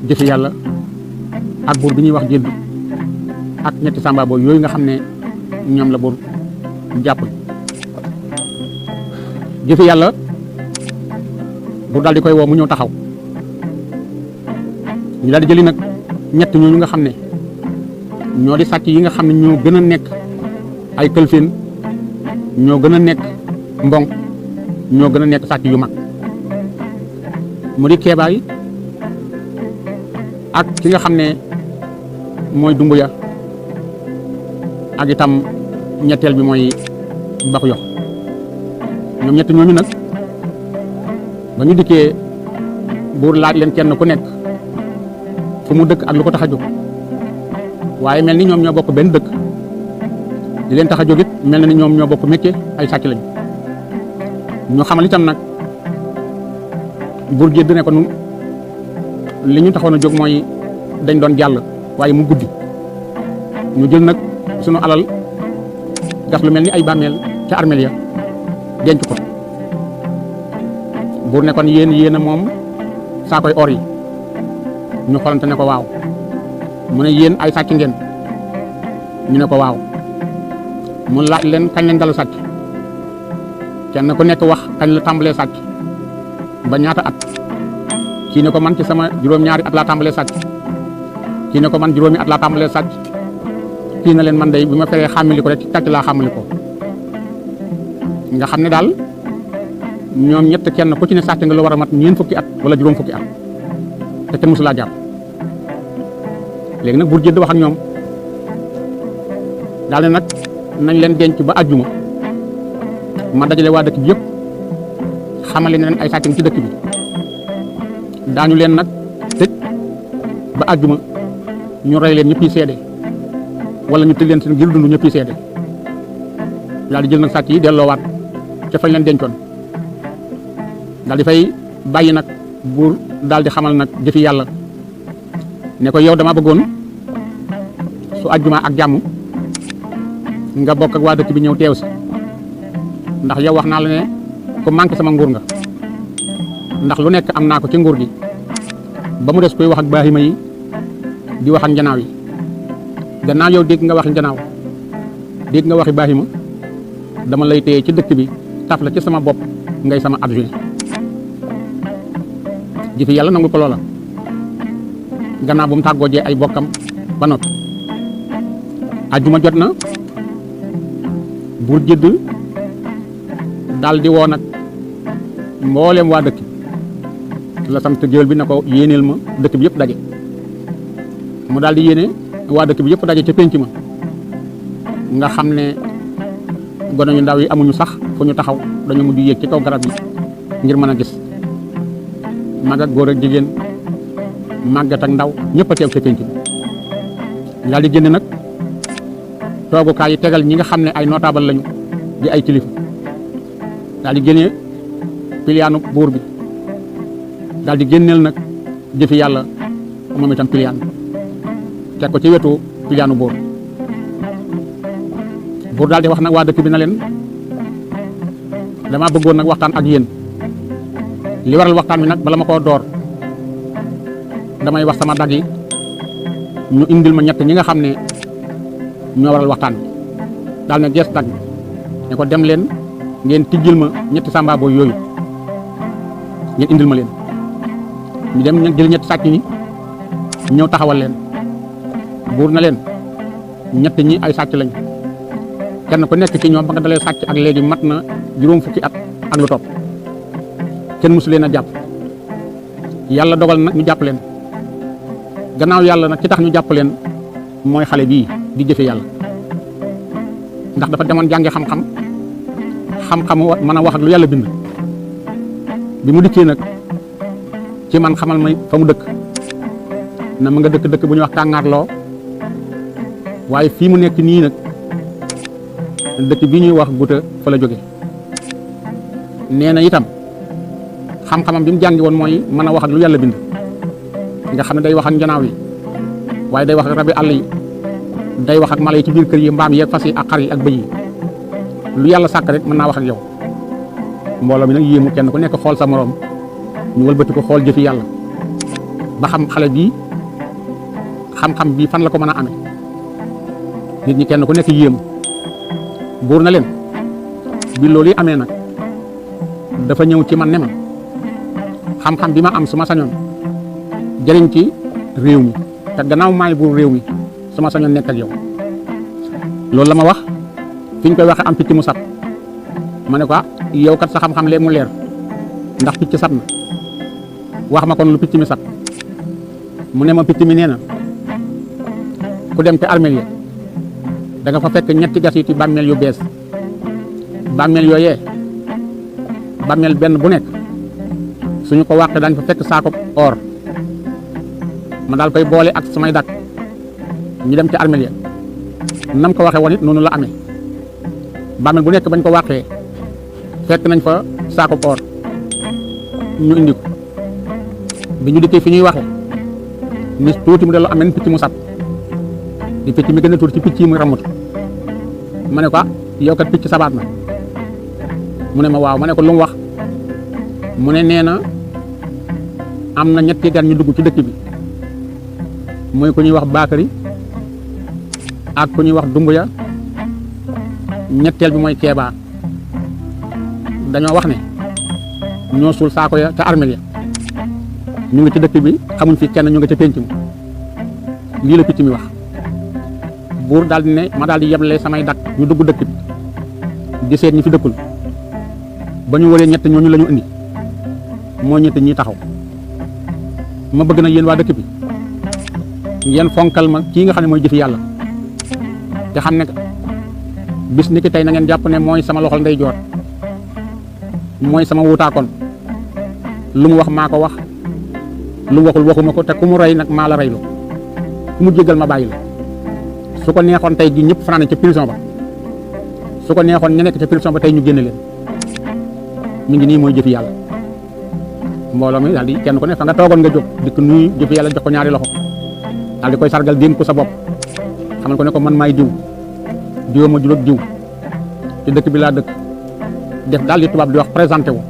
jëfi yàlla ak buur bi ñuy wax jënd ak ñetti samba booy yooyu nga xam ne ñoom la buur jàpp jëfi yàlla buur daal di koy woo mu ñëw taxaw ñu daal di jëli nag ñett ñooñu nga xam ne ñoo di sàcc yi nga xam ne ñoo gën a nekk ay këlfin ñoo gën a nekk mbong ñoo gën a nekk sàcc yu mag mu di keebaay ak ki nga xam ne mooy dumbuya ak itam ñetteel bi mooy bax yox ñoom ñett ñooñu nag ba ñu dikkee buur laaj leen kenn ku nekk fu mu dëkk ak lu ko tax a jóg waaye mel ni ñoom ñoo bokk benn dëkk li leen tax a jóg it mel na ni ñoom ñoo bokk métier ay sàcc lañu ñu xamal itam nag buur jédd ne ko nun li ñu taxoon a jóg mooy dañ doon jàll waaye mu guddi ñu jël nag sunu alal gas lu mel ni ay bàmmeel ca armeel ya denc ko buur ne kon yéen a moom saa koy or yi ñu xolante ne ko waaw mu ne yéen ay sàcc ngeen ñu ne ko waaw mu laaj leen kañ lañ dalu sàcc kenn ku nekk wax kañ la tàmbalee sàcc ba ñaata at kii ne ko man ci sama juróom-ñaari at laa tàmbalee sàcc kii ne ko man juróomi at laa tàmbalee sàcc kii na leen man day bi ma feree xàmmili ko rek ci sàcc laa xàmmili ko nga xam ne daal ñoom ñett kenn ku ci ne sàcc nga lu war a mat ñeent fukki at wala juróom fukki at te kenn mësu laa jàpp léegi nag buur jëdd wax ak ñoom daal ne nag nañ leen denc ba àjjuma ma dajale waa dëkk bi yëpp xamale ne leen ay sàcc ci dëkk bi daañu leen nag tëj ba àjjuma ñu rey leen ñëpp yi seede wala ñu tëj leen seen ngir dund ñëpp yi seede daal di jël nag sàcc yi delloowaat ca fañ leen dencoon daal di fay bàyyi nag buur daal di xamal nag jëfi yàlla ne ko yow dama bëggoon su àjjuma ak jàmm nga bokk ak waa dëkk bi ñëw teew si ndax yow wax naa la ne ku manqué sama nguur nga ndax lu nekk am naa ko ci nguur gi ba mu des koy wax ak baahima yi di wax ak njanaaw yi gannaaw yow dégg nga waxi njanaaw dégg nga waxi baahima dama lay téye ci dëkk bi taf la ci sama bopp ngay sama adjoint jëfi yàlla nangu ko loola gannaaw bu mu tàggoo jee ay bokkam ba noppi ajjuma jot na buur jëdd daal di woo nag mbooleem waa dëkk la sant géwél bi na ko yéeneel ma dëkk bi yëpp daje mu daal di yéene waa dëkk bi yëpp daje ca pénc ma nga xam ne gone yu ndaw yi amuñu sax fu ñu taxaw dañu mujj yéeg ci kaw garab yi ngir mën a gis mag ak góor ak jigéen màggat ak ndaw ñëpp a teew ca pénc bi daal di génne nag toogukaay yi tegal ñi nga xam ne ay notable lañu di ay kilifa daal di génne piliyaanu buur bi daal di génneel nag jëfi yàlla moom itam piliyaan teg ko ci wetu piliyaanu buur buur daal di wax nag waa dëkk bi na leen dama bëggoon nag waxtaan ak yéen li waral waxtaan bi nag bala ma koo door damay wax sama dag yi ñu indil ma ñett ñi nga xam ne ñoo waral waxtaan bi daal ne gees dag ne ko dem leen ngeen tijjil ma ñetti samba booy yooyu ngeen indil ma leen ñu dem jël ñetti sàcc ñi ñëw taxawal leen buur na leen ñett ñi ay sàcc lañ kenn ku nekk ci ñoom ba nga dalee sàcc ak léegi mat na juróom fukki at ak lu topp kenn mësu leen a jàpp yàlla dogal nag ñu jàpp leen gannaaw yàlla nag ci tax ñu jàpp leen mooy xale bii di jëfe yàlla ndax dafa demoon jànge xam-xam xam-xamu mën a wax ak lu yàlla bind bi mu dikkee nag ci man xamal may fa mu dëkk na ma nga dëkk bu ñuy wax tàngaarloo waaye fii mu nekk nii nag dëkk bi ñuy wax guta fa la jóge nee na itam xam-xamam bi mu jàngi woon mooy mën a wax ak lu yàlla bind nga xam ne day wax ak njanaaw yi waaye day wax ak rabi àll yi day wax ak mala yi ci biir kër yi mbaam yi ak fas yi ak xar yi ak bëy yi lu yàlla sàkk rek mën naa wax ak yow mbooloo mi nag yéemu kenn ku nekk xool sa moroom ñu wëlbati ko xool jëfi yàlla ba xam xale bii xam-xam bii fan la ko mën a amee nit ñi kenn ku nekk yéem buur na leen bi loolu yi amee nag dafa ñëw ci man ne ma xam-xam bi ma am su ma sañoon jëriñ ci réew mi te gannaaw maay buur réew mi su ma sañoon nekk ak yow loolu la ma wax fi ñu koy waxee am picc mu sab ma ne ko yow kat sa xam-xam lee mu leer ndax picc sab na wax ma kon lu picc mi sab mu ne ma picc mi nee na ku dem ci armeel ya da nga fa fekk ñetti gasiti bàmmeel yu bees bàmmeel yooyee bàmmeel benn bu nekk suñu ko wàqee dañ fa fekk saako or ma daal koy boole ak samay dak ñu dem ci armeel ya nam ko waxee woon it noonu la amee bàmmeel bu nekk bañ ko wàqee fekk nañ fa saako or ñu indi ko bi ñu dikkee fi ñuy waxee ni tuuti mu delloo ameen picc mu sab di picc mi gën a tuuti ci picc yi muy ramatu ma ne ko yow kat picc sabaat na mu ne ma waaw ma ne ko lu mu wax mu ne nee na am na ñetti gan ñu dugg ci dëkk bi mooy ku ñuy wax Bakary ak ku ñuy wax Dumbuya ñetteel bi mooy Keeba dañoo wax ne ñoo suul saako ya ca armeel ya ñu ngi ci dëkk bi xamuñ fi kenn ñu nga ca pénc mi lii la picc mi wax buur daal di ne ma daal di yeble samay dak ñu dugg dëkk bi di seet ñi fi dëkkul ba ñu waree ñett ñooñu la ñu indi moo ñett ñi taxaw ma bëgg na yéen waa dëkk bi ngeen fonkal ma kii nga xam ne mooy jëfi yàlla te xam ne bis ni ki tey na ngeen jàpp ne mooy sama loxol ndeyjoor mooy sama wuutaakoon lu mu wax maa ko wax lu mu waxul waxuma ko te ku mu rey nag maa la reyloo ku mu jéggal ma bàyyi la su ko neexoon tey ji ñëpp fanaan ca prison ba su ko neexoon ña nekk ca prison ba tey ñu génne leen mi ngi nii mooy jëfi yàlla mbooloo mi daal di kenn ku ne fa nga toogoon nga jóg dikk nuyu jëfi yàlla jox ko ñaari loxo daal di koy sargal dénk ko sa bopp xamal ko ne ko man maay diw diwa ma juróom diw ci dëkk bi laa dëkk def daal di tubaab di wax présenté wu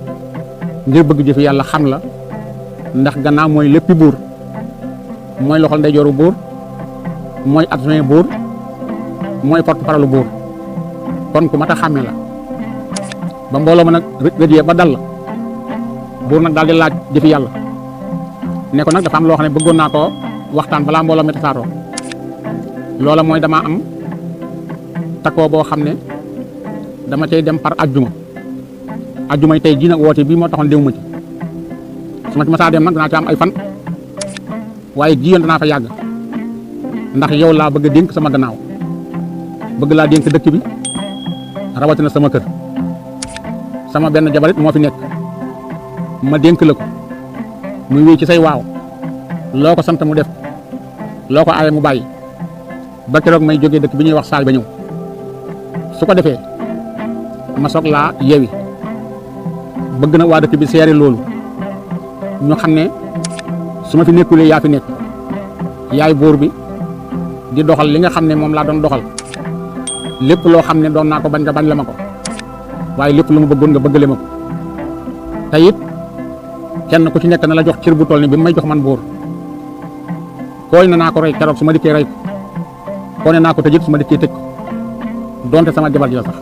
ngir bëgg jëfi yàlla xam la ndax gannaaw mooy léppi buur mooy loxol ndeyjooru buur mooy adjoint buur mooy porte-parole buur kon ku mat a xàmmee la ba mbooloo ma nag rëjee ba dal la buur nag daal di laaj jëfi yàlla ne ko nag dafa am loo xam ne bëggoon naa ko waxtaan balaa mbooloo mi tasaaroo loola mooy damaa am takkoo boo xam ne dama cay dem par ajjuma yi tey jii nag woote bii moo taxoon déw ma ci su ma ci masaa dem nag danaa ci am ay fan waaye ji yoon danaa fa yàgg ndax yow laa bëgg a dénk sama gannaaw bëgg laa dénk dëkk bi rawatina sama kër sama benn jabarit moo fi nekk ma dénk la ko muy wéy ci say waaw loo ko sant mu def loo ko aaye mu bàyyi ba keroog may jógee dëkk bi ñuy wax saal ba ñëw su ko defee ma soog laa yewi bëgg na waa dëkk bi seere loolu ñu xam ne su ma fi nekkulee yaa fi nekk yaay buur bi di doxal li nga xam ne moom laa doon doxal lépp loo xam ne doon naa ko bañ nga bañ la ma ko waaye lépp lu mu bëggoon nga bëggale ma ko te it kenn ku ci nekk na la jox cër bu toll ni bi may jox man buur kooy na naa ko rey keroog su ma dikkee rey ko koo ne naa ko tëjit su ma dikkee tëj ko donte sama jabar ji la sax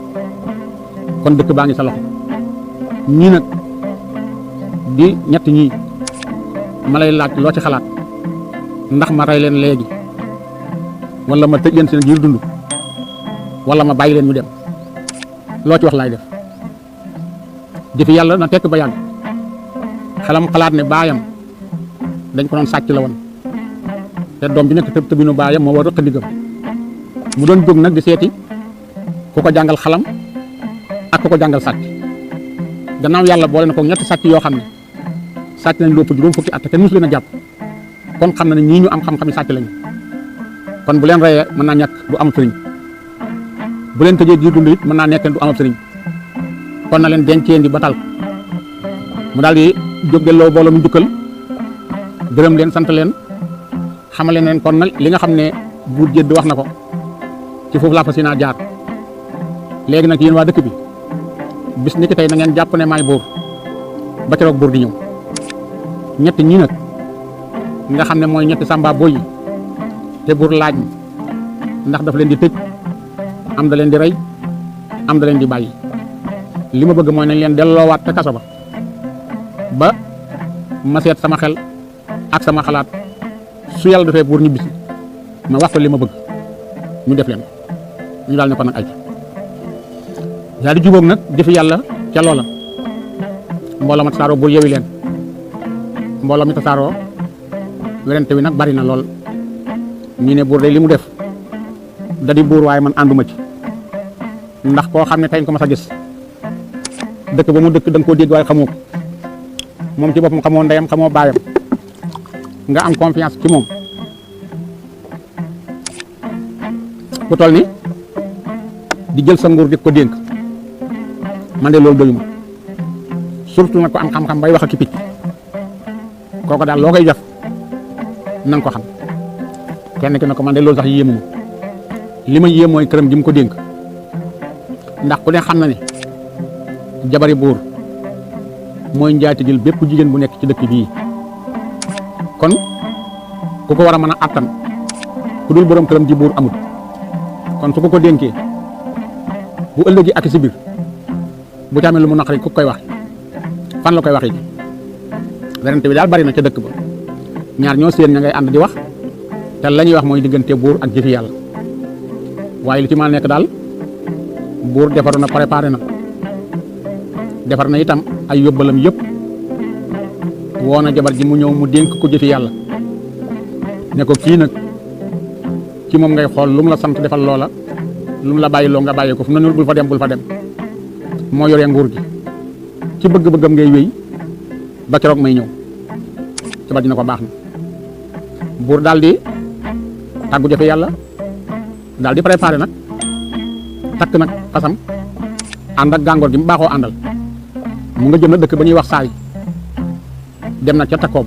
kon dëkk baa ngi sa loxo ñii nag di ñett ñii ma lay laaj loo ci xalaat ndax ma rey leen léegi wala ma tëj leen seen jiir dund wala ma bàyyi leen ñu dem loo ci wax laay def jëfi yàlla na tekk ba yàgg xelam xalaat ne baayam dañ ko doon sàcc la woon te doom bi nekk tëb tëbinu baayam moo war rëq ndigam mu doon jóg nag di seeti ku ko jàngal xalam ak ku ko jàngal sàcc gannaaw yàlla boole na ko ñetti sàcc yoo xam ne sàcc nañ lépp juróom fukki at te kenn musu leen a jàpp kon xam na ne ñii ñu am xam-xami sàcc lañu kon bu leen reyee mën naa ñàkk du am sëriñ bu leen tëjee diir dund it mën naa nekk du am sëriñ kon na leen denceen di batal mu daal di jóg delloo booloo mu njukkal gërëm leen sant leen xamale leen kon nag li nga xam ne buur jëdd wax na ko ci foofu laa fas yéenaa jaar léegi nag yéen waa dëkk bi bis ni ki tey na ngeen jàpp ne maay buur ba keroog buur di ñëw ñett ñii nag nga xam ne mooy ñetti samba boy yi te buur laaj ndax daf leen di tëj am da leen di rey am da leen di bàyyi li ma bëgg mooy nañ leen delloowaat te kaso ba ma seet sama xel ak sama xalaat su yàlla defee buur ñibbisi ma wax ko li ma bëgg ñu def leen ñu daal ne ko nag ay yaa di jubóog nag jëfi yàlla ca loola mbooloo ma tasaaroo buur yewi leen mbooloo mi tasaaroo werante wi nag bari na lool ñi ne buur day li mu def da di buur waaye man ànduma ci ndax koo xam ne tey nga ko mas a gis dëkk ba mu dëkk da nga koo dégg waaye xamoo ko moom ci boppam xamoo ndeyam xamoo baayam nga am confiance ci moom ku toll ni di jël sa nguur di ko dénk man de loolu doyuma surtout nag ko am xam-xam bay wax ak picc kooku daal loo koy def na nga ko xam kenn ki ne ko man de loolu sax yéemu ma li ma yéem mooy këram gi mu ko dénk ndax ku ne xam na ne jabari buur mooy njaatigil bépp jigéen bu nekk ci dëkk bii kon ku ko war a mën a attan ku dul borom këram ji buur amut kon su ko dénkee bu ëllëgi ak si biir bu ci amee lu mu naqari ku koy wax fan la koy waxee ji werante bi daal bari na ca dëkk ba ñaar ñoo seen ña ngay ànd di wax te la ñuy wax mooy diggante buur ak jëfi yàlla waaye li ci ma nekk daal buur defaru na préparé na defar na itam ay yóbbalam yëpp woo na jabar ji mu ñëw mu dénk ko jëfi yàlla ne ko kii nag ci moom ngay xool lu mu la sant defal loola lu mu la bàyyi loo nga bàyyi ko fu mu ne bul fa dem moo yoree nguur gi ci bëgg-bëggam ngay wéy ba keroog may ñëw jabar ji ne ko baax na buur daal di tàggu jëfe yàlla daal di préparé nag takk nag fasam ànd ak gàngoor gi mu baaxoo àndal mu nga jëm na dëkk ba ñuy wax saay dem nag ca takkoo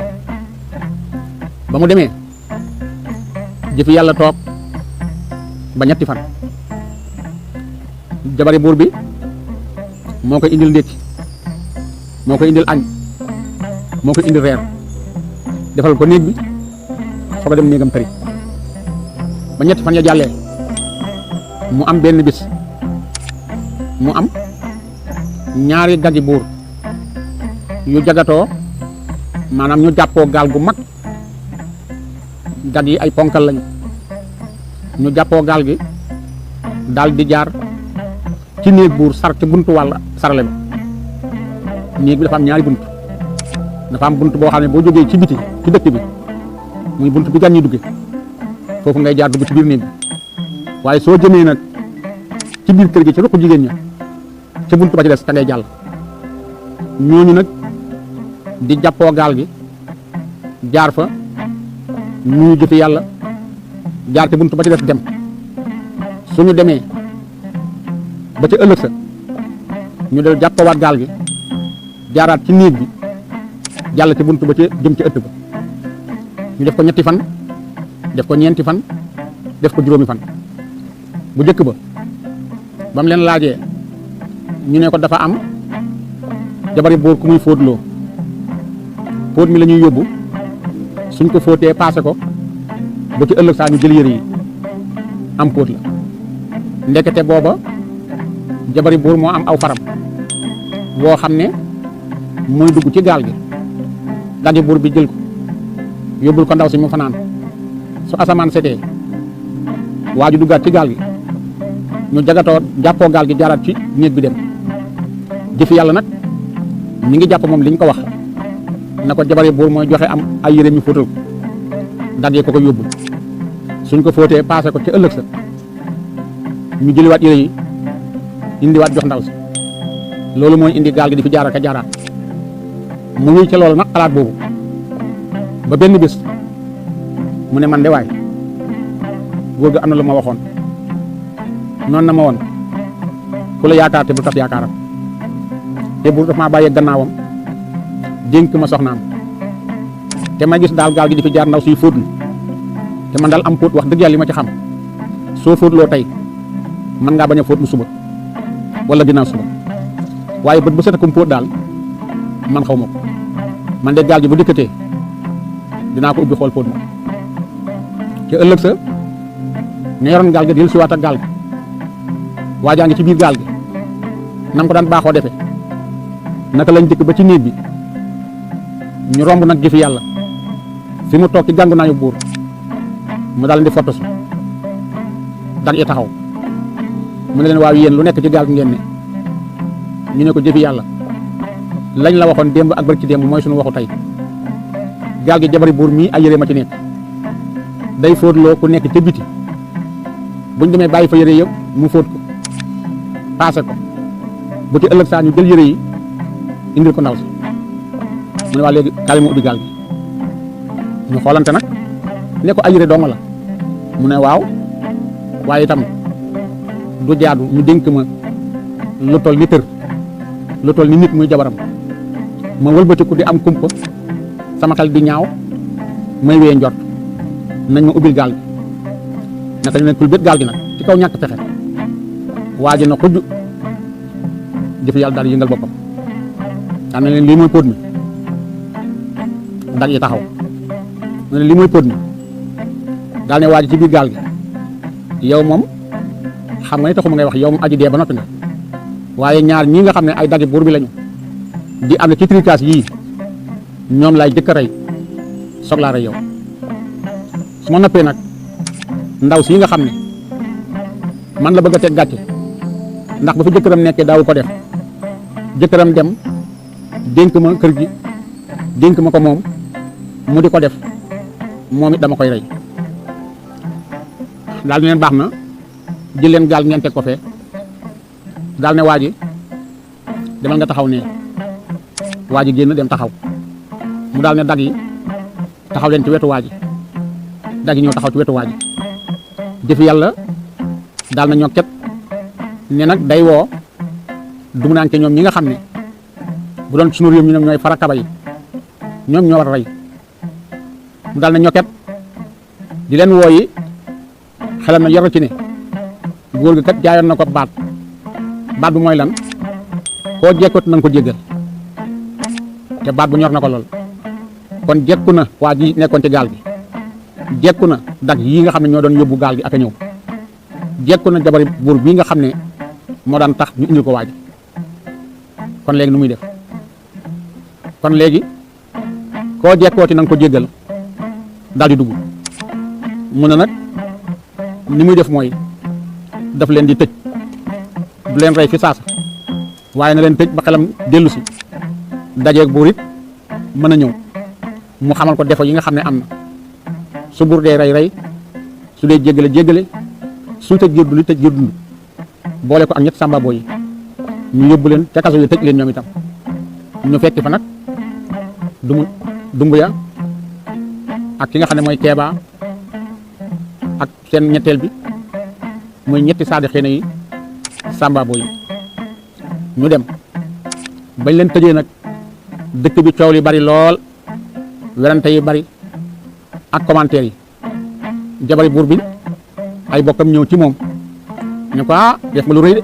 ba mu demee jëfi yàlla toog ba ñetti fan jabari buur bi moo koy indil ndékki moo koy indil añ moo koy indil reer defal ko néeg bi soog a dem néegam tëri ba ñetti fan ya jàllee mu am benn bis mu am ñaari gagi buur yu jagatoo maanaam ñu jàppoo gaal gu mag gag yi ay ponkal lañu ñu jàppoo gaal gi daal di jaar ci néeg buur sar ci buntu wàll sarale ba néeg bi dafa am ñaari bunt dafa am bunt boo xam ne boo jógee ci biti ci dëkk bi muy bunt bi gan ñi dugge foofu ngay jaar dugg ci biir néeg bi waaye soo jëmee nag ci biir kër gi ci ruq jigéen ña ca bunt ba ci des te ngay jàll ñooñu nag di jàppoo gaal gi jaar fa nuyu jëfi yàlla jaar ci bunt ba ci des dem suñu demee ba ca ëllëg sa ñu del jàppawaat gaal gi jaaraat ci néeg bi jàll ci bunt ba ca jëm ci ëtt ba ñu def ko ñetti fan def ko ñeenti fan def ko juróomi fan bu njëkk ba ba mu leen laajee ñu ne ko dafa am jabari buur ku muy fóotloo fóot mi la ñuy yóbbu suñ ko fóotee paase ko ba ci ëllëg saa ñu jël yëre yi am fóot la ndekete booba jabari buur moo am aw faram woo xam ne muy dugg ci gaal gi gandi buur bi jël ko yóbbul ko ndaw si mu fanaan su asamaan setee waa ju duggaat ci gaal gi ñu jagatoo jàppoo gaal gi jaaraat ci néeg bi dem jëfi yàlla nag mi ngi jàpp moom liñ ko wax na ko jabari buur mooy joxe am ay yére ñu fóotal ko daggee ko yóbbul suñ ko fóotee paase ko ci ëllëg sa ñu jëliwaat yére yi indiwaat jox ndaw si loolu mooy indi gaal gi di fi jaaraat ka jaaraat mu ngi ca loolu nag xalaat boobu ba benn bés mu ne man de waay góor ga am na lu ma waxoon noonu na ma woon ku la yaakaar te bu tas yaakaaram te bu daf maa bàyyee gannaawam dénk ma soxnaam te ma gis daal gaal gi di fi jaar ndaw suy fóotlu te man daal am fóot wax dëgg yàlla li ma ci xam soo fóotloo tey mën ngaa bañ a fóotlu suba wala ginnaaw suba waaye bët bu set akum fóot daal man xaw ma ko man de gaal gi bu dikkatee dinaa ko ubbi xool póot ma te ëllëg sa ña yoroon gaal ga del siwaat ak gaal gi waajaa ngi ci biir gaal gi nam ko daan baaxoo defee naka lañ dëkk ba ci néeg bi ñu romb nag jëfi yàlla fi mu toog ci gàngu naayu buur mu daal di foto si dag yi taxaw mu ne leen waaw yéen lu nekk ci gaal gi ngeen ne ñu ne ko jëfi yàlla lañ la waxoon démb ak bari ci démb mooy suñu waxu tey gaal gi jabari buur mii ay yére ma ci nekk day fóotloo ku nekk ca biti buñ demee bàyyi fa yére yëpp mu fóot ko paase ko bu ci ëllëg saa ñu jël yére yi indil ko ndaw si mu ne waa léegi kaay ma ubbi gaal gi ñu xoolante nag ne ko ay yére dong la mu ne waaw waaye itam du jaadu ñu dénk ma lu toll ni tër lu toll ni nit muy jabaram ma wëlbatiku di am kumpa sama xel di ñaaw may wee njort nañ ma ubbil gaal gi naka ñu ne kul bét gaal gi nag ci kaw ñàkk pexe waaji na xujj jëf yàlla daal yëngal boppam xam ne leen lii mooy póot mi dag yi taxaw mu ne lii mooy póot mi daal ne waaji ci biir gaal gi yow moom xam nga ne taxuma ngay wax yow moom aji dee ba noppi nga waaye ñaar ñii nga xam ne ay dagi buur bi lañu di am na ci tricas yii ñoom laay jëkk a rey soog laa rey yow su ma noppee nag ndaw si nga xam ne man la bëgg a teg gàcce ndax ba fi jëkkëram nekkee daawu ko def jëkkëram dem dénk ma kër gi dénk ma ko moom mu di ko def moom it dama koy rey daal di leen baax na jël leen gaal ngeen teg ko fee daal ne waa ji demal nga taxaw ne waa ji génn dem taxaw mu daal ne dag yi taxaw leen ci wetu waa ji dag yi ñëw taxaw ci wetu waa ji jëfi yàlla daal na ñokket ne nag day woo dum naan ke ñoom ñi nga xam ne bu doon sunu réew mi nag ñooy farakaba yi ñoom ñoo war a rey mu daal na ñokket di leen woo yi xelam na yor ci ne góor gi kat jaayoon na ko baat bi mooy lan koo jekkut na nga ko jéggal te baat bu ñor na ko lool kon jekku na waa ji nekkoon ci gaal gi jekku na dag yii nga xam ne ñoo doon yóbbu gaal gi ak a ñëw jekku na jabari buur bii nga xam ne moo daan tax ñu indil ko waa ji kon léegi nu muy def kon léegi koo jekkooti na nga ko jéggal daal di dugg mun na nag ni muy def mooy daf leen di tëj du leen rey fi saasa waaye na leen tëj ba xelam dellu si dajeeg buur it mën a ñëw mu xamal ko defo yi nga xam ne am na su buur dee rey su dee jéggale su tëj giir dund tëj giir dund boole ko ak ñett sàmba boo yi ñu yóbbu leen ca kaso yi tëj leen ñoom itam ñu fekki fa nag dumbuya ak ki nga xam ne mooy keebaa ak seen ñetteel bi muy ñetti saadi xëy na yi sàmba boo yi ñu dem bañ leen tëjee nag dëkk bi coow li bari lool werante yi bari ak commentaire yi jabari buur bi ay bokkam ñëw ci moom ne ko def nga lu rëy de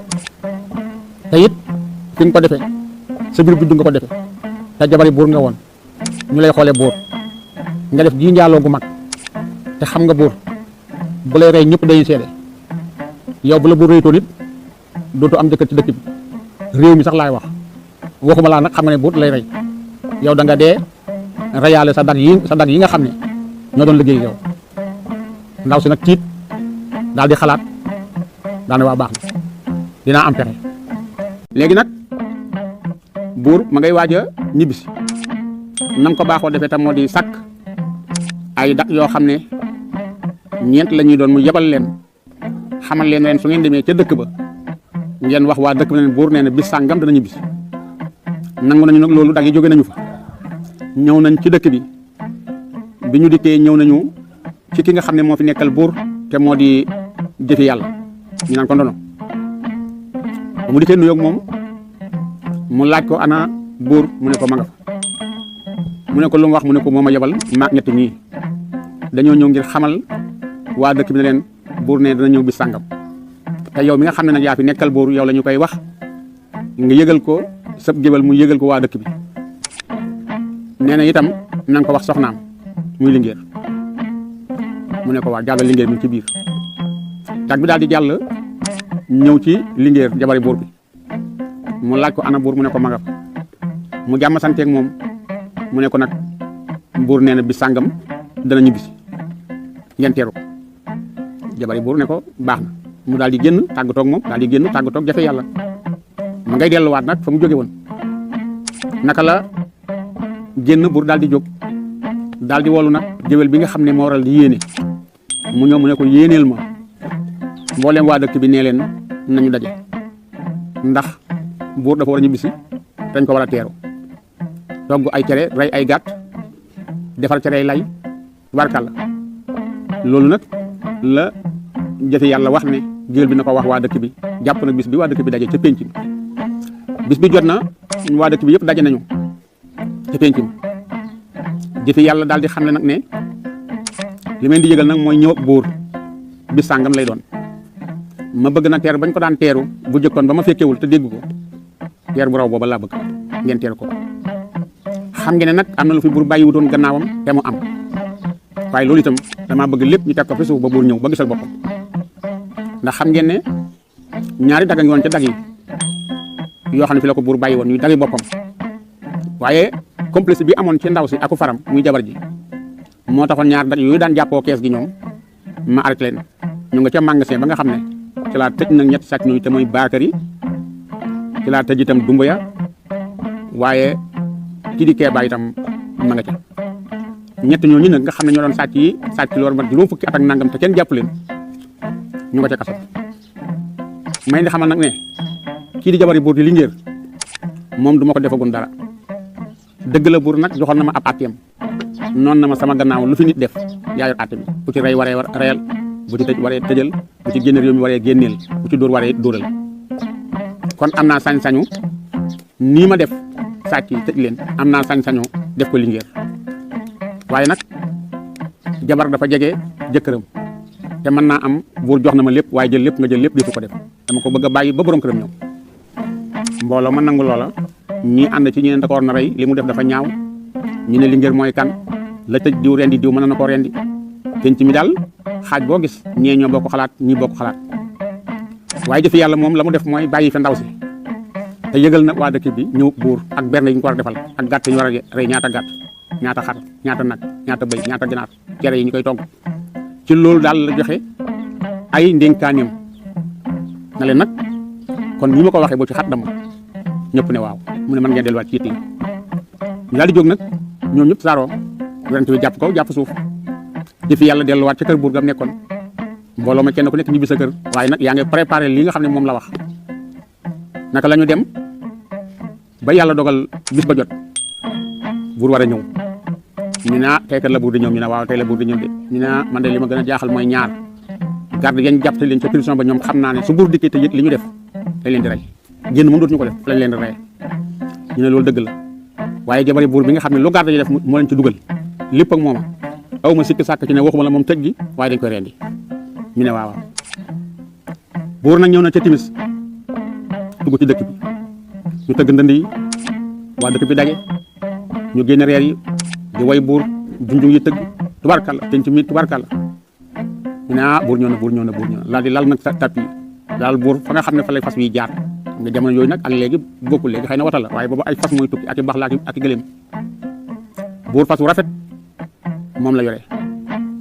te it fi nga ko defee sa biir juddu nga ko defee te jabari buur nga woon ñu lay xoolee buur nga def gii njaaloo gu mag te xam nga buur bu lay rey ñëpp dañuy seede yow bu la buur rëytoon it dootu am jëkkër ci dëkk bi réew mi sax laay wax waxuma laa nag xam nga ne buur lay rey yow da nga dee reyaale sa dag yi nga xam ne ñoo doon liggéey yow ndaw si nag tiit daal di xalaat daane waa baax na dinaa am pexe léegi nag buur ma ngay waaj a ñibbisi nam ko baaxoo defee tam moo di sàkk ay dak yoo xam ne ñeent la ñuy doon mu yebal leen xamal leen su ngeen demee ca dëkk ba ngeen wax waa dëkk ba ne buur nee na bis sàngam dana ñibbisi nangu nañu nag loolu dag yi jóge nañu fa ñëw nañ ci dëkk bi ñu dikkee ñëw nañu ci ki nga xam ne moo fi nekkal buur te moo di jëfi yàlla ñu naan ko ndono ba mu dikkee nuyoog moom mu laaj ko ana buur mu ne ko ma nga fa mu ne ko lu mu wax mu ne ko moo ma yebal maag ñett ñii dañoo ñëw ngir xamal waa dëkk bi ne leen buur ne dana ñëw bis sàngam te yow mi nga xam ne nag yaa fi nekkal buur yow la ñu koy wax nga yëgal ko sab géwal mu yëgal ko waa dëkk bi nee na itam na nga ko wax soxnaam muy Linguère mu ne ko waa jàllal Linguère mi ci biir tag bi daal di jàll ñëw ci Linguère jabari buur bi mu laaj ko ana buur mu ne ko magaf mu jàmm santeeg moom mu ne ko nag buur nee na bi sàngam dana ñibbisi ngeen teeru ko jabari buur ne ko baax na mu daal di génn tàggatoog moom daal di génn tàggatoog jafe yàlla ma ngay delluwaat nag fa mu jóge woon naka la génn buur daal di jóg daal di wolu nag jëwel bi nga xam ne moo waral di yéene mu ñëw mu ne ko yéeneel ma mbooleem waa dëkk bi nee leen nañu daje ndax buur dafa war a ñibbisi dañ ko war a teeru togg ay cere rey ay gàtt defar cere lay barkal loolu nag la jëfe yàlla wax ne jëwel bi na ko wax waa dëkk bi jàpp nag bis bi waa dëkk bi daje ca pénc mi bis bi jot na waa dëkk bi yëpp daje nañu ca pénc mi jëfe yàlla daal di xam ne nag ne li may di yëgal nag mooy ñëw ak buur bis sàngam lay doon ma bëgg na teer bañ ko daan teeru bu jëkkoon ba ma fekkewul te dégg ko teer bu raw booba laa bëgg ngeen teeru ko xam ngeen ne nag am na lu fi buur bàyyi wutoon gannaawam te mu am waaye loolu itam damaa bëgg lépp ñu teg ko fi suuf ba buur ñëw ba gisal boppam ndax xam ngeen ne ñaari daga ngi woon ca dag yi yoo xam ne fi la ko buur bàyyi woon ñuy dagi boppam waaye complice bi amoon ci ndaw si aku faram muy jabar ji moo taxoon ñaar dag yooyu daan jàppoo kees gi ñoom ma arrêté leen ñu nga ca magasin ba nga xam ne ci laa tëj nag ñetti sàcc ñooñu te mooy Bakary ci laa tëj itam Dumbuya waaye kii di Kéba itam ma nga ca ñett ñooñu nag nga xam ne ñoo doon sàcc yi sàcc loolu mat juróom fukki at ak nangam te kenn jàpp leen ñu nga ca kaso may di xamal nag ne kii di jabari buur di Linguère moom du ma ko defagun dara dëgg la buur nag joxoon na ma ab àtteem noonu na ma sama gannaaw lu fi nit def yaa yor àtte bi bu ci rey waree reyal bu ci tëj waree tëjal bu ci génne réew mi waree génneel bu ci dóor waree dóoral kon am naa sañ-sañu nii ma def sàcc yi tëj leen am naa sañ-sañu def ko Linguère waaye nag jabar dafa jege jëkkëram te mën naa am buur jox na ma lépp waaye jël lépp nga jël lépp defu ko def dama ko bëgg a bàyyi ba borom këram ñëw mbooloo ma nangu loola ñii ànd ci ñeneen da ko war na rey li mu def dafa ñaaw ñu ne Linguère mooy kan la tëj diw rendi diw mën na ko rendi penc mi daal xaaj boo gis ñee ñoo bokk xalaat ñii bokk xalaat waaye jëfi yàlla moom la mu def mooy bàyyi fa ndaw si te yëgal na waa dëkk bi ñëw buur ak berne yi ñu ko war a defal ak gàtt ñu war a rey ñaata gàtt ñaata xar ñaata nag ñaata bëy ñaata ginaar cere yi ñu koy togg ci loolu daal la joxe ay ndénkaaneem na leen nag kon ñi ma ko waxee boo ci xat dama ñëpp ne waaw mu ne mën ngeen delluwaat ci yitte yi ñu daal di jóg nag ñoom ñëpp saaroo werante bi jàpp kaw jàpp suuf jëfi yàlla delluwaat ca kër buur gam nekkoon mbooloo ma kenn ku nekk ñibbi sa kër waaye nag yaa ngi préparé li nga xam ne moom la wax naka la ñu dem ba yàlla dogal bis ba jot buur war a ñëw ñu ne tey kat la buur di ñëw ñu ne waaw tey la buur di ñëw de ñu ne man de li ma gën a jaaxal mooy ñaar garde yañ jàpp te leen ca prison ba ñoom xam naa ne su buur dikkee te yëg li ñu def dañ leen di rey génn moom dootuñu ko def lañ leen di rey ñu ne loolu dëgg la waaye jabari buur bi nga xam ne lu garde yi def moo leen ci dugal lépp ak mooma aw ma sikki sàkk ci ne waxuma la moom tëj gi waaye dañ koy rendi ñu ne waaw buur nag ñëw na ca timis dugg ci dëkk bi ñu tëgg ndënd yi waa dëkk bi daje ñu génne reer yi di way buur junjung yi tëgg tubarkalla penc mi tubarkalla ñu ne buur ñëw na buur ñëw na buur ñëw na laal di lal nag tapis daal buur fa nga xam ne fa lay fas wi jaar nga jamono yooyu nag ak léegi bokkul léegi xëy na wata la waaye boobu ay fas mooy tukki ak i bax la ak i gëléem buur fas wu rafet moom la yore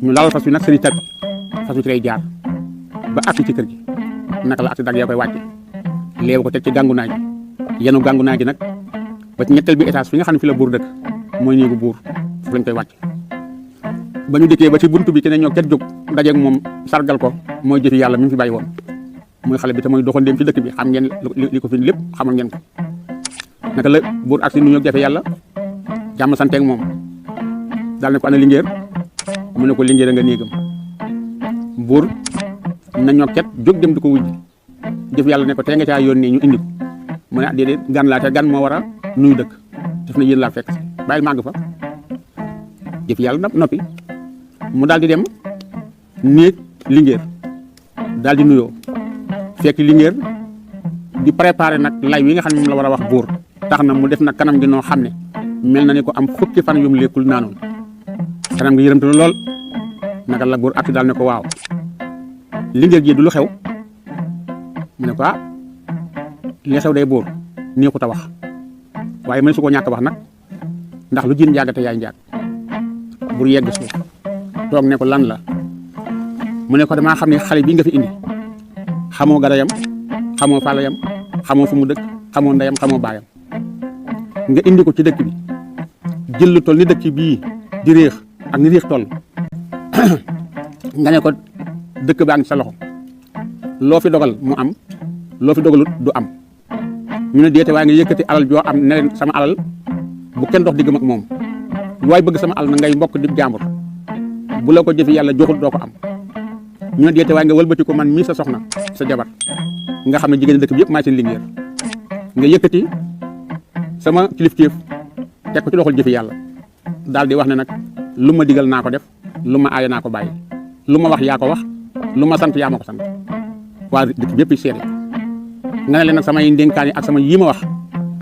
ñu laal fas wi nag seen i tapis fas wi ci lay jaar ba agsi ci kër gi naka la agsi dag yaa koy wàcce léew ko teg ci gàngu naaj yenu gàngu naaj nag ba ci ñetteel bi étage fi nga xam ne fi la buur dëkk mooy néegu buur foofu lañ koy wàcc ba ñu dikkee ba ci buntu bi keneen ñoo ket jóg dajeeg moom sargal ko mooy jëfi yàlla mi mu fi bàyyi woon muy xale bi te mooy doxandéem ci dëkk bi xam ngeen li ko fi lépp xamal ngeen ko naka la buur agsi nu ñoo jafe yàlla jàmm santeeg moom daal ne ko ana Linguère mu ne ko Linguère nga néegam buur nañoo ket jóg dem di ko wujj jëf yàlla ne ko tey nga caa yónnee ñu indi ko mu ne déedéet gan laa te gan moo war a nuyu dëkk def na yéen laa fekk bàyyil màgg fa jëf yàlla noppi mu daal di dem néeg Linguère daal di nuyoo fekk Linguère di préparer nag lay wi nga xam ne moom la war a wax buur tax na mu def nag kanam gi noo xam ne mel na ni ko am fukki fan yu mu lekkul naanoon kanam nga yërëmtu lool naka la buur ak daal ne ko waaw Linguère ji du lu xew mu ne ko li xew day buur neexut a wax waaye mëne su ko ñàkk wax nag ndax lu jiin njaagate yaay njaag buur yegg suuf toog ne ko lan la mu ne ko damaa xam ne xale bii nga fi indi xamoo garayam xamoo falayam xamoo fu mu dëkk xamoo ndeyam xamoo baayam nga indi ko ci dëkk bi jël lu toll ni dëkk bii di réex ak ni réex toll nga ne ko dëkk baa ngi sa loxo loo fi dogal mu am loo fi dogalut du am ñu ne deete waaye nga yëkkati alal joo am ne leen sama alal bu kenn dox diggam ak moom lu waay bëgg sama alal na ngay mbokk di jàmbur bu la ko jëfi yàlla joxut doo ko am ñu ne deete waaye nga wëlbati ko man mii sa soxna sa jabar nga xam ne jigéen dëkk bi yëpp maa seen Linguère nga yëkkati sama kilifteef teg ko ci loxol jëfi yàlla daal di wax ne nag lu ma digal naa ko def lu ma aaya naa ko bàyyi lu ma wax yaa ko wax lu ma sant yaa ma ko sant waa dëkk bi yëpp seede nga ne leen nag samay ndénkaan yi ak sama yii ma wax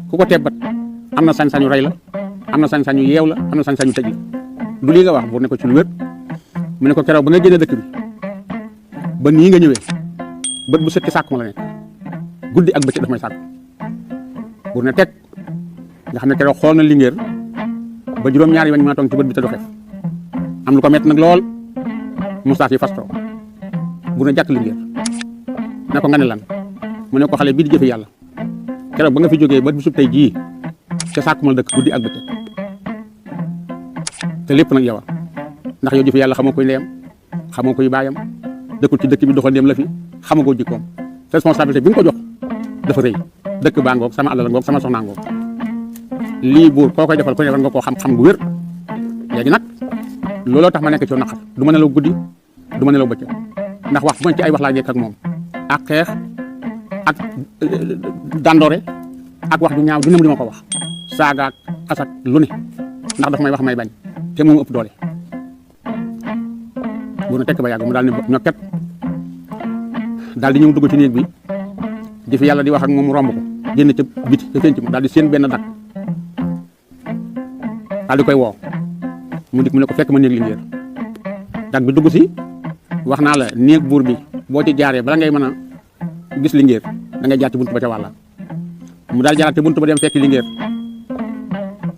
ku ko tebbat am na sañ-sañu rey la am na sañ-sañu yeew la am na sañ-sañu tëj la du lii nga wax bu ne ko ci lu wér mu ne ko keroog ba nga génne dëkk bi ba nii nga ñëwee bët bu set ci sàkku ma la nekk guddi ak bëccëg daf may sàkku bu ne teg nga xam ne keroog xool na Linguère ba juróom-ñaari wañ mën a toog ci bët bi te du xef am lu ko mett nag lool moustache yi fastoo bu ne jàkk Linguère ne ko nga ne lan mu ne ko xale bii di jëfe yàlla keroog ba nga fi jógee ba bisub tey jii ca sàkkumal dëkk guddi ak bëccëg te lépp nag yow ndax yow jëfe yàlla xamoo koy ndeyam xamoo koy baayam dëkkul ci dëkk bi doxal ndéem la fi xamagoo jikkoom responsabilité bi nga ko jox dafa rëy dëkk baa ngoog sama alal ngoog sama soxnaa ngoog lii buur koo koy defal ko ne war nga koo xam-xam gu wér léegi nag looloo tax ma nekk ci naqar du ma nelaw guddi du ma nelaw bëccëg ndax wax bu ma ci ay wax laa nekk ak moom ak xeex ak dandoore ak wax ju ñaaw dina mu di ma ko wax saaga ak xasak lu ne ndax daf may wax may bañ te moom ëpp doole bu na tekk ba yàgg mu daal ne ñokket daal di ñëw dugg ci néeg bi di fi yàlla di wax ak moom mu romb ko génn ca biti ca penc ma daal di seen benn dak daal di koy woo mu dik mu ne ko fekk ma néeg Linguère dak bi dugg si wax naa la néeg buur bi boo ci jaaree bala ngay mën a gis Linguère da ngay jaar ci buntu ba ca wàlla mu daal jaaraat ci buntu ba dem fekk Linguère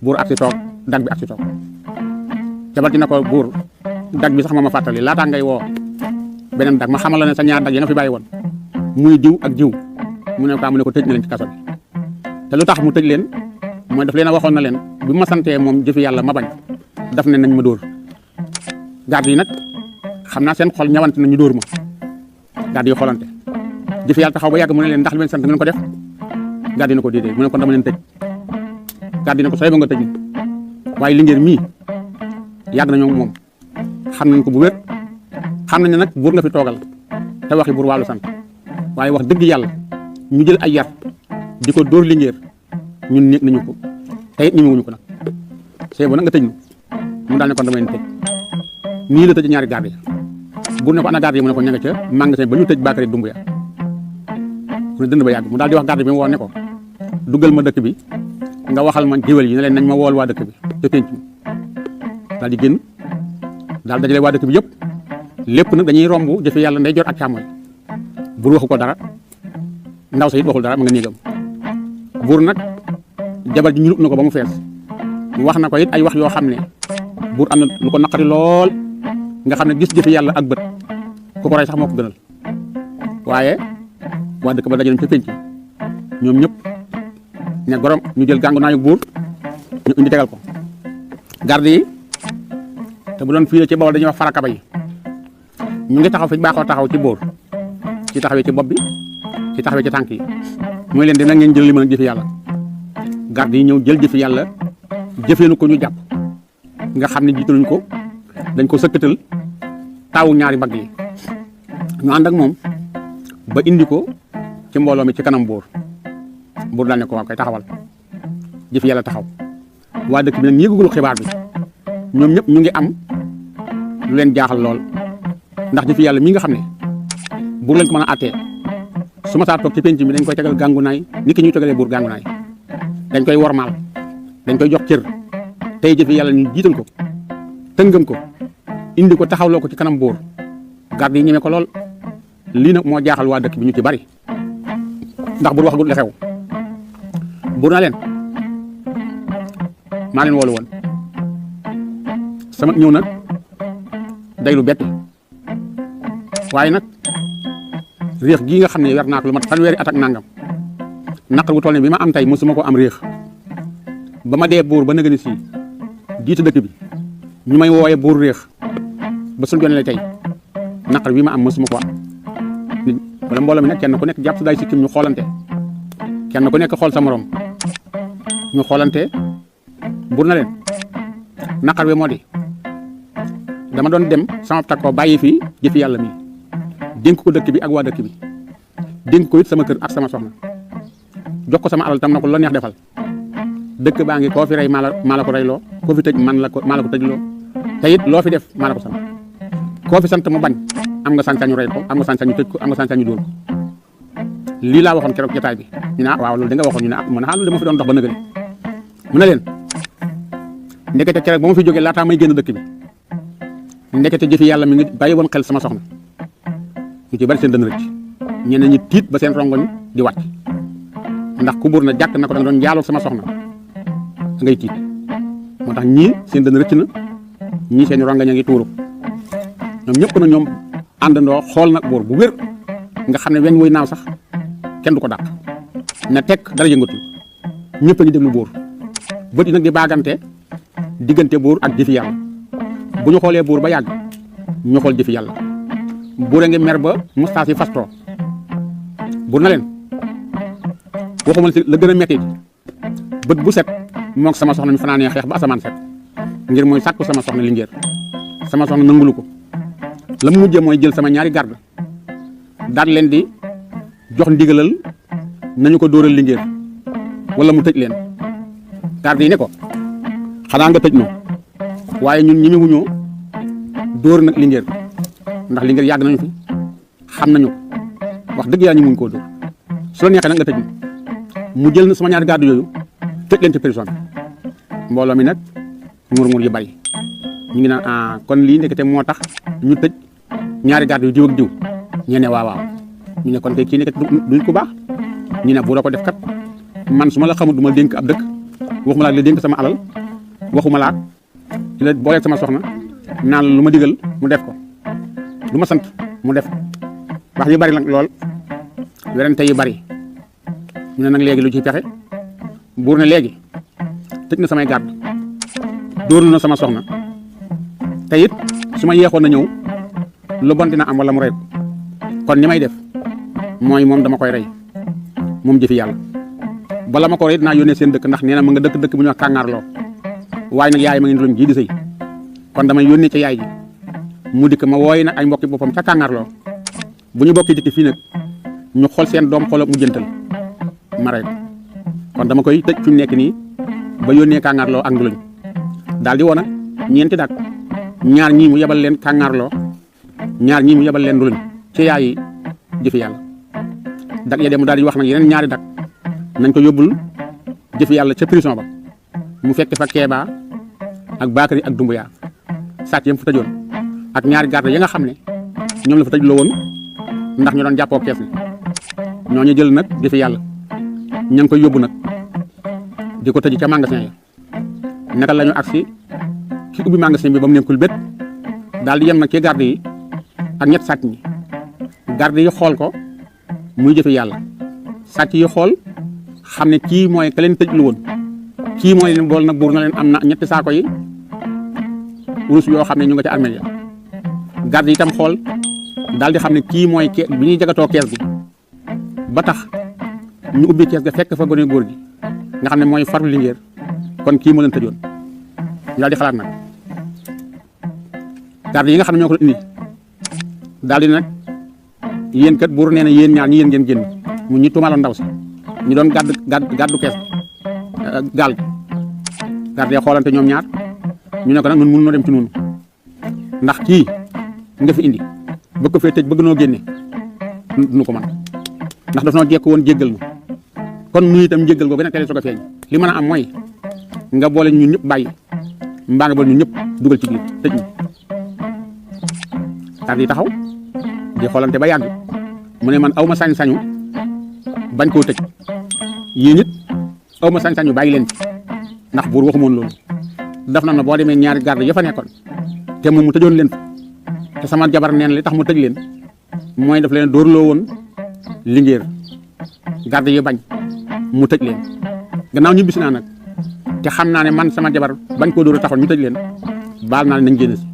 buur ak si toog dak bi ak si toog jabar dina ko buur dak bi sax ma fàttali laataa ngay woo beneen dak ma xamal la ne sa ñaar dak ya nga fi bàyyi woon muy jiw ak jiw mu ne ko tëj na leen ci kaso bi te lu tax mu tëj leen mooy daf leen a waxoon na leen bi ma santee moom jëfi yàlla ma bañ daf ne nañ ma dóor garde yi nag xam naa seen xol ñawante nañu dóor ma garde yi xoolante jëfi yàlla taxaw ba yàgg mu ne leen ndax li leen sant ngeen ko def garde yi na ko déedéet mu ne kon dama leen tëj garde yi na ko sooy ba nga tëj ni waaye Linguère mii yàgg nañoo moom xam nañ ko bu wér xam nañ ne nag buur nga fi toogal te waxi buur wàllu sant waaye wax dëgg yàlla ñu jël ay yar di ko dóor Linguère ñun nekk nañu ko te it ñemewuñu ko nag c'est bon nag nga tëj ñu mu daal ne kon dama leen tëj nii la tëj ñaari garde yi buur ne ko ana garde yi mu ne ko ña nga ca magasin ba ñu tëj Bakary Doumbouya mu ne dënd ba yàgg mu daal di wax garde bi mu woo ne ko duggal ma dëkk bi nga waxal ma géwél yi ne leen nañ ma wool waa dëkk bi te penc mi daal di génn daal dajale waa dëkk bi yëpp lépp nag dañuy romb jëfe yàlla nday jot ak càmmooñ buur waxu ko dara ndaw sa it waxul dara ma nga néegam buur nag jabar ji ñurub na ko ba mu fees wax na ko it ay wax yoo xam ne buur am na lu ko naqari lool nga xam ne gis jëfe yàlla ak bët ku ko rey sax moo ko gënal waaye waa dëkk ba dajale ca penc ñoom ñëpp ne gorom ñu jël gàngu naayu buur ñu indi tegal ko garde yi te bu doon fii ci Bawol dañuy wax farakaba yi ñu ngi taxaw fi baaxoo taxaw ci buur ci taxawee ci bopp bi ci taxawee ci tànk yi mooy leen dina ngeen jël li mën a jëfi yàlla garde yi ñëw jël jëfi yàlla jëfeenu ko ñu jàpp nga xam ne jiitaluñ ko dañ ko sëkkatal taawu ñaari mbagg yi ñu ànd ak moom ba indi ko ci mbooloo mi ci kanam buur daal ne ko waa koy taxawal jëfi yàlla taxaw waa dëkk bi nag yëgugul xibaar bi ñoom ñëpp ñu ngi am lu leen jaaxal lool ndax jëfi yàlla mi nga xam ne buur lañ ko mën a àttee su ma saa toog ci penc mi dañ koy tegal gàngunaay ni ki ñuy tegalee buur gàngunaay dañ koy wormaal dañ koy jox cër tey jëfi yàlla ñu jiital ko tëngam ko indi ko taxawloo ko ci kanam buur garde yi ñeme ko lool. lii nag moo jaaxal waa dëkk bi ñu ci bari ndax buur waxagul li xew buur na leen maa leen woolu woon sama ñëw nag day lu bett waaye nag réex gii nga xam ne wer naa ko lu mat fanweeri at ak nangam naqar wu toll ne bi ma am tey mosuma ko am réex ba ma dee buur ba nëgëni si jiite dëkk bi ñu may wooye buur réex ba suñu jonee la tey naqar bi ma am mosuma ko am nit wala mbooloo mi nag kenn ku nekk jàpp sa day sikkim ñu xoolante kenn ku nekk xool sa morom ñu xoolante buur na leen naqar bi moo di dama doon dem sama takkoo bàyyi fii jëfi yàlla mi dénk ko dëkk bi ak waa dëkk bi dénk ko it sama kër ak sama soxna jox ko sama alal tam na ko la neex defal dëkk baa ngi koo fi rey maa la ko reyloo koo fi tëj maa la ko tëjloo te it loo fi def maa la ko sant koo fi sant mu bañ am nga sañ-sañu rey ko am nga sañ-sañu tëj ko am nga sañ-sañu dóor ko lii laa waxoon keroog jotaay bi ñu ne waaw loolu da nga waxoon ñu ne mu ne loolu dama fi doon dox ba nëgëri mu ne leen ndekete keroog ba ma fi jógee laataa may génn dëkk bi ndekete jëfi yàlla mi ngi bàyyi woon xel sama soxna ñu ci bari seen dënn rëcc ñeneen ñi tiit ba seen rongoñ di wàcc ndax ku buur na jàkk na ko da nga doon njaaloo sama soxna ngay tiit moo tax ñii seen dënn rëcc na ñii seen rongoñ a ngi tuuru ñoom ñëpp na ñoom àndandoo xool nag buur bu wér nga xam ne weñ wuy naaw sax kenn du ko dàq na tekk dara yëngatul ñëpp a ngi déglu buur bët yi nag di baagante diggante buur ak jëfi yàlla bu ñu xoolee buur ba yàgg ñu xool jëfi yàlla buur a ngi mer ba mustaas yi fastoo buur na leen waxuma la gën a metti bët bu set moog sama soxna mi fanaanee xeex ba asamaan set ngir mooy sàkku sama soxna Linguère sama soxna nangulu ko la mu mujjee mooy jël sama ñaari garde daal leen di jox ndigalal nañu ko dóoral Linguère wala mu tëj leen garde yi ne ko xanaa nga tëj no waaye ñun ñi wuñoo dóor nag Linguère ndax Linguère yàgg nañu fi xam nañu ko wax dëgg yaa ñu muñ koo dóor su la neexee nag nga tëj mu jël na sama ñaari garde yooyu tëj leen ci prison mbooloo mi nag murmur yi bari ñu ngi naan kon lii ndekete moo tax ñu tëj ñaari garde yu diw ak diw ñu ne waaw ñu ne kon kay kii ndekete duñ ko baax ñu ne bu la ko def kat man su ma la xamul du ma dénk ab dëkk waxuma laa la dénk sama alal waxuma laa di la booleeg sama soxna naan lu ma digal mu def ko lu ma sant mu def wax yu bari nag lool werante yu bari ñu ne nag léegi lu ci pexe buur ne léegi tëj na samay garde dóorlu na sama soxna te it su ma yeexoon na ñëw lu bon dina am wala mu rey ko kon ni may def mooy moom dama koy rey moom jëfi yàlla bala ma ko rey dinaa yónnee seen dëkk ndax nee na ma nga dëkk bu ñuy wax kàngaarloo waaye nag yaay ma ngi luñ ji di sëy kon damay yónnee ca yaay ji mu dikk ma wooyi nag ay mbokki boppam ca kàngaarloo bu ñu bokki dikk fii nag ñu xool seen doom xoolal mu jëntal ma rey ko kon dama koy tëj fi mu nekk nii ba yónnee kàngaarloo ak nduluñ daal di woon nag ñeenti dak ñaar ñii mu yebal leen kàngaarloo ñaar ñii mu yebal leen nduluñ ci yaay yi jëfi yàlla dak ya dem mu daal di wax nag yeneen ñaari dak nañ ko yóbbul jëfi yàlla ca prison ba mu fekk fa Keeba ak Bakary ak Dumbuya sàcc yam fa tëjoon ak ñaari garde ya nga xam ne ñoom la fa tëj loo woon ndax ñu doon jàppoo kees ni ñooñu jël nag jëfi yàlla ña ngi koy yóbbu nag di ko tëj ca magasin ya naka la ñu agsi ki ubbi magasin bi ba mu nekkul bét daal di yem nag ci garde yi ak ñett sàcc ñi garde yi xool ko muy jëfi yàlla sàcc yi xool xam ne kii mooy ka leen tëj lu woon kii mooy leen bool nag buur na leen am na ñetti saako yi wurus yoo xam ne ñu nga ca armée ya garde yi itam xool daal di xam ne kii mooy bi ñuy jagatoo kees gi ba tax ñu ubbi kees ga fekk fa gone góor gi nga xam ne mooy faru Linguère kon kii moo leen tëjoon ñu daal di xalaat nag garde yi nga xam ne ñoo ko indi daal di nag yéen kat buur nee na yéen ñaar ñi yéen ngeen génn mu ñi tuumaaloon ndaw si ñu doon gàddu kees gaal gi garde xoolante ñoom ñaar ñu ne ko nag ñun mënuñoo dem ci noonu ndax kii nga fi indi bëgg ko fee tëj bëgg noo génne nu ko mën ndax daf noo jekk woon jéggal nu kon nuyu itam jéggal ko gën a teel soog a feeñ li mën a am mooy nga boole ñun ñëpp bàyyi mbaa nga boole ñun ñëpp dugal ci biir tëj ñu garde yi taxaw di xoolante ba yàgg mu ne man aw ma sañ-sañu bañ koo tëj yéen it aw ma sañ-sañu bàyyi leen ci ndax buur waxu moon loolu def na boo demee ñaari garde ya fa nekkoon te moom mu tëjoon leen fa te sama jabar neen li tax mu tëj leen mooy daf leen dóorloo woon lingéer garde yi bañ mu tëj leen gannaaw ñu bis naa nag te xam naa ne man sama jabar bañ koo dóor a taxoon ñu tëj leen baal naa ne nañ génn si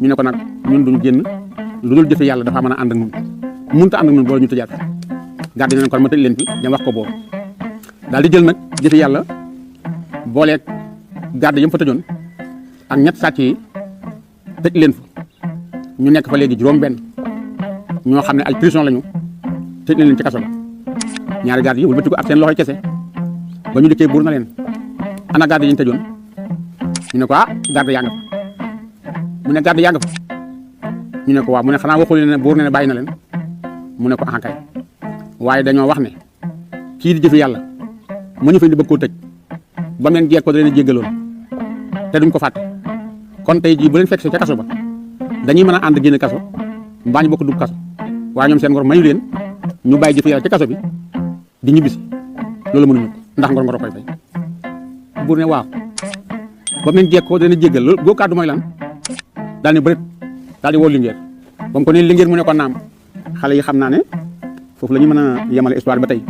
ñu ne ko nag ñun duñ génn lu dul jëfe yàlla dafa mën a ànd ak ñun mënut a ànd ak ñun boole ñu tëjaat garde yi ne kon ma tëj leen fi dem wax ko boobu daal di jël nag jëfe yàlla booleeg garde yam fa tëjoon ak ñett sàcc yi tëj leen fa ñu nekk fa léegi juróom benn ñoo xam ne ay prison lañu tëj leen ci kaso ba ñaari garde yi wëlbati ko ak seen loxoy kese ba ñu dikkee buur na leen ana garde yi ñu tëjoon ñu ne ko garde yaa nga fa mu ne garde yaa nga fa ñu ne ko waaw mu ne xanaa waxul ne buur ne bàyyi na leen mu ne ko kay waaye dañoo wax ne kii di jëfe yàlla mu ñu fi di bëgg koo tëj ba mu leen jeeg ko da leen a jéggaloon te duñ ko fàtte kon tey jii bu leen fekk ca kaso ba dañuy mën a ànd génn kaso mbaa ñu bokk dugg kaso waaye ñoom seen ngor mayu leen ñu bàyyi jëfe yàlla ca kaso bi di ñibbisi loolu mënuñu ko ndax ngor koy fay buur ne waaw ba mu leen jeeg ko da leen a jéggal loolu boo kàddu mooy lan daal ne bërit daal di woo Linguère ba mu ko ne Linguère mu ne ko naam xale yi xam naa ne foofu la ñu mën a yemale histoire ba tey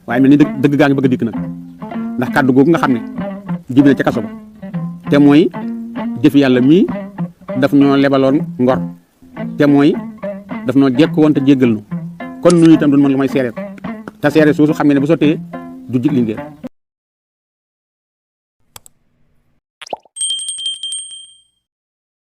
waaye mel ni dëgg gaa ngi bëgg a dikk nag ndax kàddu googu nga xam ne jib na ca kaso ba te mooy jëfi yàlla mii daf ñoo lebaloon ngor te mooy daf ñoo jekk woon te jéggal nu kon nu itam duñ mën lu may seereet te seere soosu xam nga ne bu sottee du jig Linguère